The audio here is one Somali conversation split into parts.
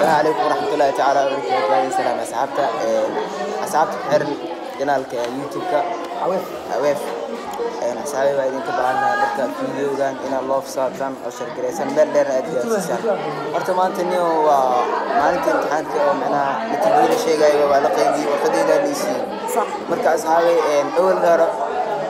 Asalaamu calaykum waraxmatullaahi tacaala wabarakaatu. Waa idin salaam asxaabta, asxaabta ku xiran channelka YouTube-ka Aweef. Aweef. Asxaabi, waa idinka baahannahay marka videogan inaad love saartaan oo share gareysaan, meel dheerna aad gaarsiisaan. Horta maanta niyo waa maalinta imtixaanka oo macnaha natiijada sheegaya, waa la qaybiyey, warqadeeda la siiyey. Marka asxaabay, awalka hore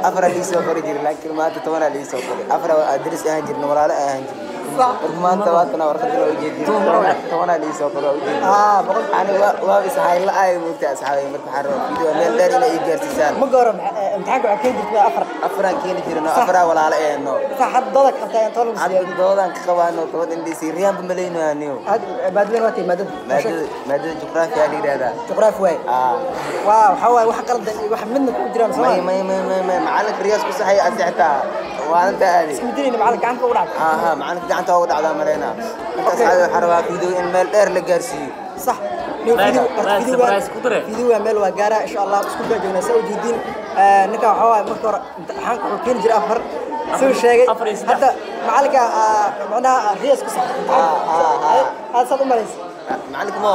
afar lii soo qori jiray, laakiin maanta 10 lii soo qoray. Afar daris ahaan jirna, walaalo ahaan jirna. Marka maanta waatana warqadii waa ujeedin, 10 lii soo qoray, waa ujeedin. Boqol. Ani waa ishay la ay moogta asxaabay. Marka waxaan rabaa video meel dheer inay ii gaarsiisaan. Ma gooro imtixaanka waxaa keeni jirtay afar. Afaraan keeni jirno, afaraa walaalo eeno. Sax, hadda dooda ka qabtaa inta lagu siiyay. Hadda doodaan ka qabaano 10 indhiisi riyaanba malaynayo aniyo. Hadda maadada waa tii maadada. Maadada juqraafiya la yidhahdaa. Juqraafi waay. Waa waxaa waaye wax qaldan iyo wax midna ku jiraan soo. May, may, may, may, may, macalinka riyaas ku saxay asixtaa maalinta aadi. Isma dilayna, macalin gacanta ugu dhacday. Aha, macalinka gacanta ugu dhacdaa marayna. Marka asxaabi, waxaan rabaa video in meel dheer la gaarsiiyo. Sax. Video meel waa gaara insha Allah, isku joognaa saa ujeedin. Ninka waxaa waaye marka hore imtixaanka wuxuu keeni jiray afar suu sheegay, hadda macalinka macnaha riyaas ku saxay. Aad saad u malaysa? Macalinka mo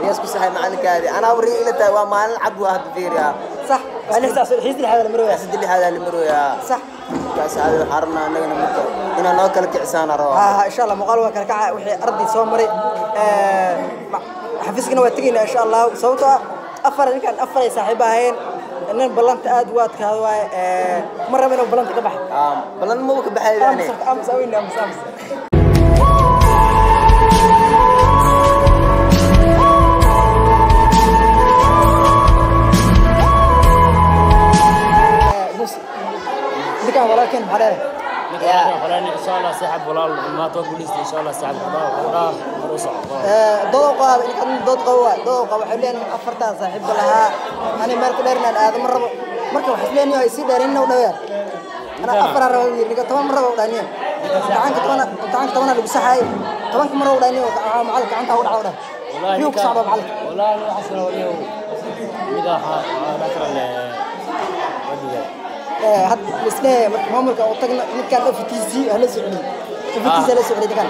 riyaas ku saxay macalinkaadi, anaa riya ila tahay, waa maalin cad, waa hadda fiiriya. Sax, waa 6 saac, xiis lixaad la marooya. Xiisada lixaad la marooya. Sax. Marka asxaabi, waxaan rabnaa annagana marka inaa noo kala kicisaan rabaa. Ha, insha Allah muuqaal waa kala kaca wixii arday soo maray, xafiiskana waa tegaynaa insha Allah. Sababtoo ah afar ninkan afar ay saaxiib ahayn, nin ballanta aad u adkaado waaye, ma rabo inuu ballanta ka baxo. Ballan maba ka baxay. Ams aweyne, ams ams. Ninkan walaalkeen maxaa leedahay? Insha Allah saaxib walaal maanta waa guuleysta insha Allah, saaxib waxaa hor u soco. Dood qaab, ninkan dood qabo waay, dood qabo. Waxay leeyihiin afartan saaxiib lahaa, ani meel ka dheer inaan aado ma rabo. Marka waxay leeyihiin ay sii dheereen u dhaweer, ana afar rabo yiri, ninka 10 ma rabo dhaniyo. Imtixaanka 10, imtixaanka 10 lagu saxay, 10 ma rabo dhaniyo, macalin gacanta u dhaco dhah miyuu ku socdo macalin? Wallahi waxa soo wariyo mida waxa la kala wadiga. Hadda isle marka maamulka oo tagna, ninkan FTC hala socdo, FTC hala socdo ninkan.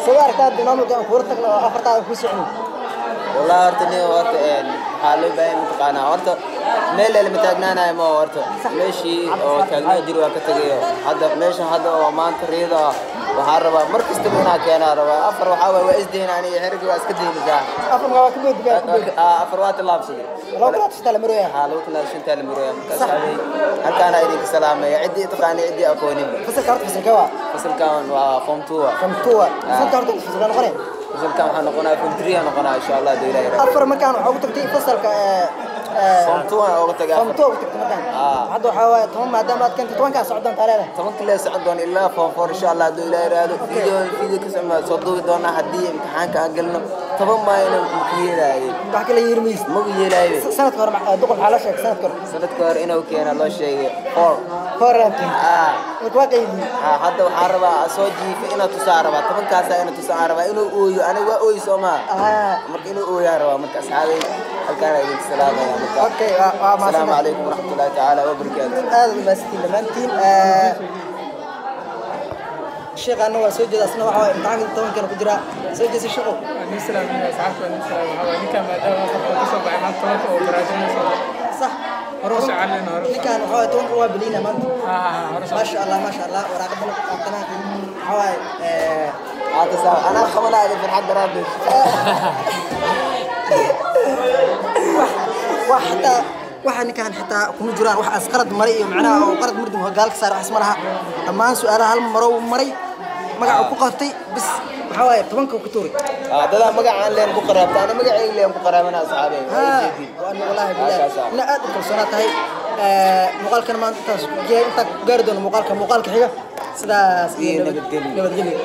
Soo aragtaa hadda maamulka aan kuura tagno oo afartaada ku socdo. Wallahi horta nin horta waxaa loo baahan mataqaanaa, horta meel lama taagnaanayo ma horta meeshii oo taagnaa jiri waa ka tegayo. Hadda meeshan hadda oo maanta riyada waxaan rabaa mar kastaba inaa keenaa rabaa afar. Waxaa waay waa isdayna aniga xerigii waa iska daynaysaa. Afar waa ka boodi. Afar waa tallaabsaday. 2005 la marooya. Haa, 2005 la marooya. Marka asxaabay, halkaana idinka salaamaya ciddii taqaanay, ciddii aqooninba. Fasalka horta fasalka waa? Fasalkan waa form 2. Form 2 fasalka horta fasalka noqonay? Fasalkan waxaa noqonaya form 3 aa noqonaya insha Allah haduu Ilahay raaco. Afar markaan waxaa ugu tagtay fasalka form 2 aan uga tagay. Form 2 ugu tagtay markaan. Hadda waxaa waaye 10 maadaama aad keentay, 10-kaa socdaan taa leedahay. 10-ka lee socon doona ilaa form 4 insha Allah hadduu Ilahay raado. Video ka socon soo duubi doonaa haddii imtixaanka aan galno 10 maayna maku yeelaayo. Wax kale yeeri maysid. Maku yeelaayo. Sanadka hore duqul maxaa loo sheegay sanadka hore? Sanadka hore inuu keena loo sheegay 4. 4 aad keentay. Marka waa qaybiyey. Hadda waxaan rabaa soo jiifa inaa tusaa rabaa 10-kaasaa, inaa tusaa rabaa inuu ooyo. Aniga waa ooyi soo maa, marka inuu ooyaa rabaa. Marka asxaabay, halkaana idinka salaamaya marka. Okay, waa mahadsan. Asalaamu calaykum waraxmatullaahi tacaala wabarakaatu. Aad u mahadsantiin dhammaantiin. Sheekhaana waa soo jeeda, asna waxa waaye imtixaanka 10-kana ku jira. Soo jeesa sheekhow. Nin salaam asxaabta, nin salaam. Waxaa waaye ninkan maadaama qofka ka soo baxay maanta 10-ka oo garaajinayso. Sax. Hore u soconayna, hore. Ninkan waxa waaye 10-ka waa beliina maanta. Hore. Maasha Allah, maasha Allah. Waraaqadana qaatana waxa waaye Hadda saa anaa qabanaayo farxad daraaddeed. Wax xitaa waxa ninkan xitaa kuma jiraan wax as qalad maray iyo macnaha oo qalad murdi gaal ka saar wax ma laha. Dhammaan su'aalaha hal maro maray, magaca ku qortay bis, waxa waaye 10-ka ku tuuray. Dadaa magacaan leen ku qaraabta, ana magacayga leen ku qaraabana asxaabay. Waa wallahi billahi ina aad u kalsoonaa tahay. Muuqaalkan maanta intaas intaa ku gaari doono muuqaalka xiga, sidaas iyo nabadgelyo. Nabadgelyo.